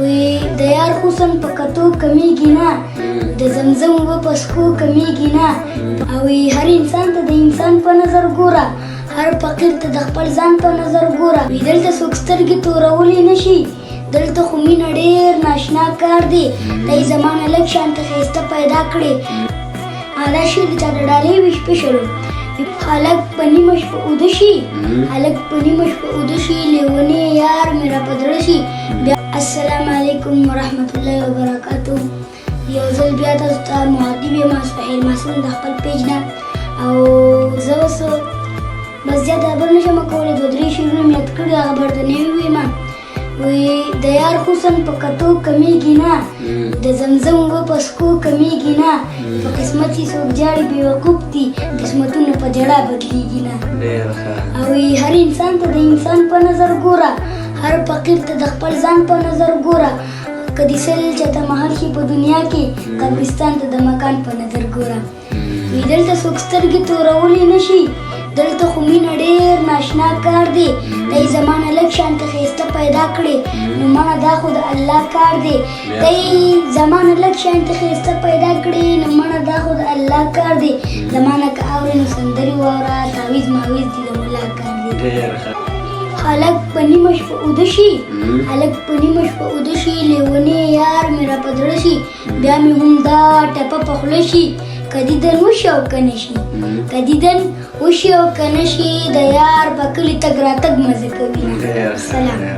وی د یار حسن په کتو کمیږي نه، د زمزم اوبه په څښو کمیږي نه. او هر انسان ته د انسان په نظر ګوره، هر فقیر ته د خپل ځان په نظر ګوره. وی دلته څوک سترګې تورولی نه شي، دلته خو مینه ډېر ناشنا کار دی. ته یې زما نه لږ شانته ښایسته پیدا کړې. دا شعر د چا د ډالۍ وي شپې. هلک په نیمه شپه اوده شي، هلک په نیمه شپه اوده شي، لیونی یار مې را په زړه شي بیا. السلام علیکم ورحمت الله وبرکاتو. یو ځل بیا تاسو ته مخاطب یم، سهیل معصوم د خپل پیج نه. او زه اوس بس زیاته خبره نه شم کولی، دوه درې شعرونه مې یاد کړي، هغه به درته نه ووایم. وی د یار حسن په کتو کمیږي نه، د زمزم اوبه په څښو کمیږي نه. په قسمت چې څوک ژاړي بېوقوف دي، قسمتونه په ژړا بدلیږي نه. ډېر ښه. او هر انسان ته د انسان په نظر ګوره، هر فقیر ته د خپل ځان په نظر ګوره. که دې سل چاته محل شي په دنیا کې، قبرستان ته د مکان په نظر ګوره. وی دلته څوک سترګې تورولی نه شي، دلته خو مینه ډېر ناشنا کار دی. ته یې زما نه لږ شانته ښایسته پیدا کړې، نو مڼه دا خو د الله کار دی. ته یې زما نه لږ شانته ښایسته پیدا کړې، نو مڼه دا خو د الله کار دی. زما نه که اورې نو سندرې واوره، تعویذ ماویز دي د ملا کار دی. ډېر ښه. هلک په نیمه شپه اوده شي، هلک په نیمه شپه اوده شي، لیونی یار مې را په زړه شي. بیا مې هم دا ټپه په خوله شي، که دیدن وشي او که نه شي، که دیدن وشي او که نه شي، د یار په کلي تګ راتګ مزه کوي نه. ډېر ښه. سلام.